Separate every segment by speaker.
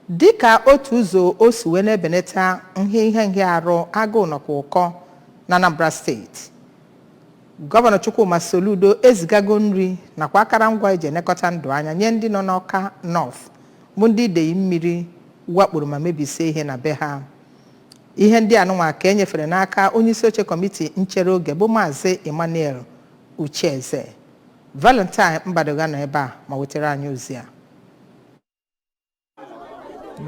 Speaker 1: Dịka otu ụzọ o si wee na-ebenata ihe nhịarụ agụụ nakwa ụkọ na Anambra Steeti, Gọvanọ Chukwuma Soludo ezigago nri nakwa akụrụngwa eji elekọta ndụ anya nye ndị nọ n'Ọka North, bụ ndị idei mmiri wakporo ma mebisie ihe na be ha. Ihe ndị anụnwa ka e nyefere n'aka onyeisi oche kọmiti nchere oge, bụ Maazị Emmanuel Ucheze. Valentine Mbadoga nọ ebe a ma wetara anyị ozi a.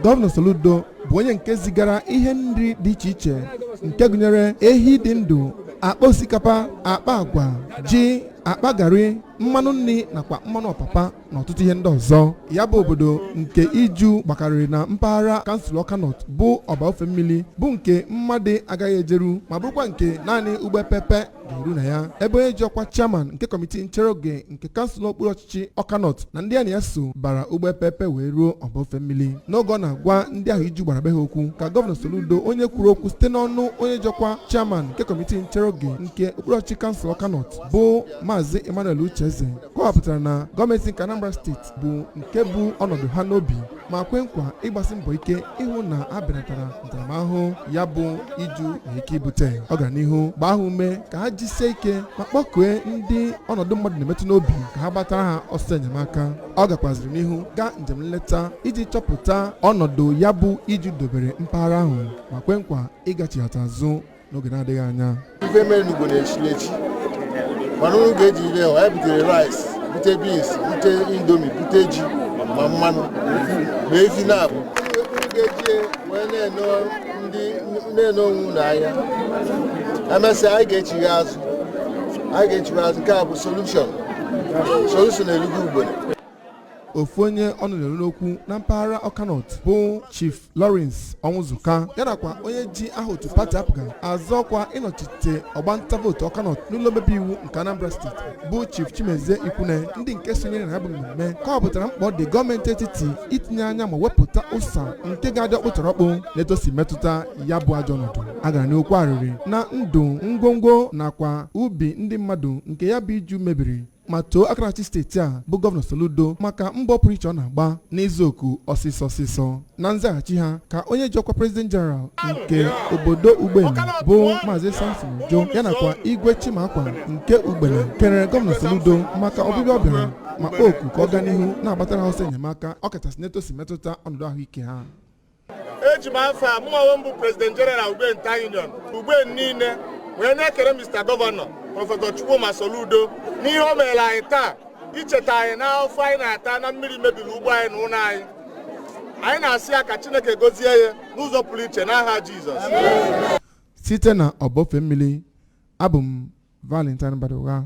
Speaker 2: Gọvanọ Soludo bụ onye nke zigara ihe nri dị iche iche, nke gụnyere ehi dị ndụ, akpa osikapa, akpa agwa, ji, akpa garị, mmanụ nri nakwa mmanụ ọpapa na ọtụtụ ihe ndị ọzọ. Ya bụ obodo nke iju gbakarịrị na mpaghara kansụl Ọka North bụ ọba ofe mmiri, bụ nke mmadụ agaghị ejeru ma bụrụkwa nke naanị ụgbọ pepe ga-eru na ya, ebe onye ji ọkwa chairman nke kọmitii nchere oge nke kansụl okpuru ọchịchị Ọka North na ndị ya na ya so bara ụgbọ pepe wee ruo ọba ofe mmiri. N'oge ọ na-agwa ndị ahụ iju gbara be ha okwu, ka Gọvanọ Soludo, onye kwuru okwu site n'ọnụ onye ji ọkwa chairman nke kọmitii nchere oge nke okpuru ọchịchị kansụl Ọka North, bụ Maazị Emmanuel Ucheze, kọwapụtara na gọọmenti nke Anambra Steeti bụ nke bụ ọnọdụ ha n'obi, ma kwe nkwa ịgbasi mbọ ike ịhụ na a belatara ntaramahụhụ ya bụ iju na ike ibute. Ọ gara n'ihu gbaa ha ume ka ha jisie ike ma kpọkue ndị ọnọdụ mmadụ na-emetụ n'obi ka ha gbatara ha ọsọ enyemaka. Ọ gakwaziri n'ihu gaa njem nleta iji chọpụta ọnọdụ ya bụ iju dobere mpaghara ahụ, ma kwe nkwa ịgachighata azụ n'oge na-adịghị anya.
Speaker 3: Ife mere n'ugbo na-echiri echi, mana unu ga-eji ihe ahụ anyị butere: rice, bute beans, bute Indomie, bute ji, ma mmanụ, ma efi na-abụ. Unu ga-eji wee na-ene ndị na-ene onwe unu anya. Emesịa, anyị ga-echigha azụ, anyị ga-echigha azụ. Nke a bụ solution, solution elugo ugboro.
Speaker 2: Ofu onye ọnụ na-eru n'okwu na mpaghara Ọka North, bụ Chief Lawrence Ọnwụzụka, ya nakwa onye ji aha otu pati APGA azọ ọkwa ịnọchite ọgbanta vootu Ọka North n'ụlọ omebe iwu nke Anambra Steeti, bụ Chief Chimezie Ikwune, ndị nke sonyere na ya bụ mmemme, kọwapụtara mkpa ọ dị gọọmenti etiti itinye anya ma wepụta ụsa nke ga-adị ọkpụtọrọkpụ na-etosi metụta ya bụ ajọ ọnọdụ. A gara n'okwu arịrị na ndụ, ngwongwo nakwa ubi ndị mmadụ nke ya bụ iju mebiri, ma too akarachi steeti a, bụ Gọvanọ Soludo, maka mbọ pụrụ iche ọ na-agba n'izu oku ọsịsọ ọsịsọ. Na nzaghachi ha, ka onye ji ọkwa President General nke obodo Ugbene, bụ Maazị Samson Ojo, ya nakwa Igwe Chimakwa nke Ugbene, kelere Gọvanọ Soludo maka ọbịbịa ọ bịara, ma kpọọ oku ka ọ gaa n'ihu na-agbatara ha ọsọ enyemaka, ọkachasị n'etu o si metụta ọnọdụ ahụike ha.
Speaker 4: Eji m afọ a mụnwa mbụ President General Ugbene Town Union, Ugbene niile, wee na-ekele Mr. Gọvanọ, Prọfesọ Chukwuma Soludo, n'ihe o mere anyị taa, icheta anyị n'afọ anyị na-ata na mmiri mebiri ugbo anyị na ụlọ anyị. Anyị na-asị ya ka Chineke gozie ya n'ụzọ pụrụ iche n'aha Jizọs.
Speaker 2: Site na ọbọfe mmiri, abụ m Valentine Badụgha.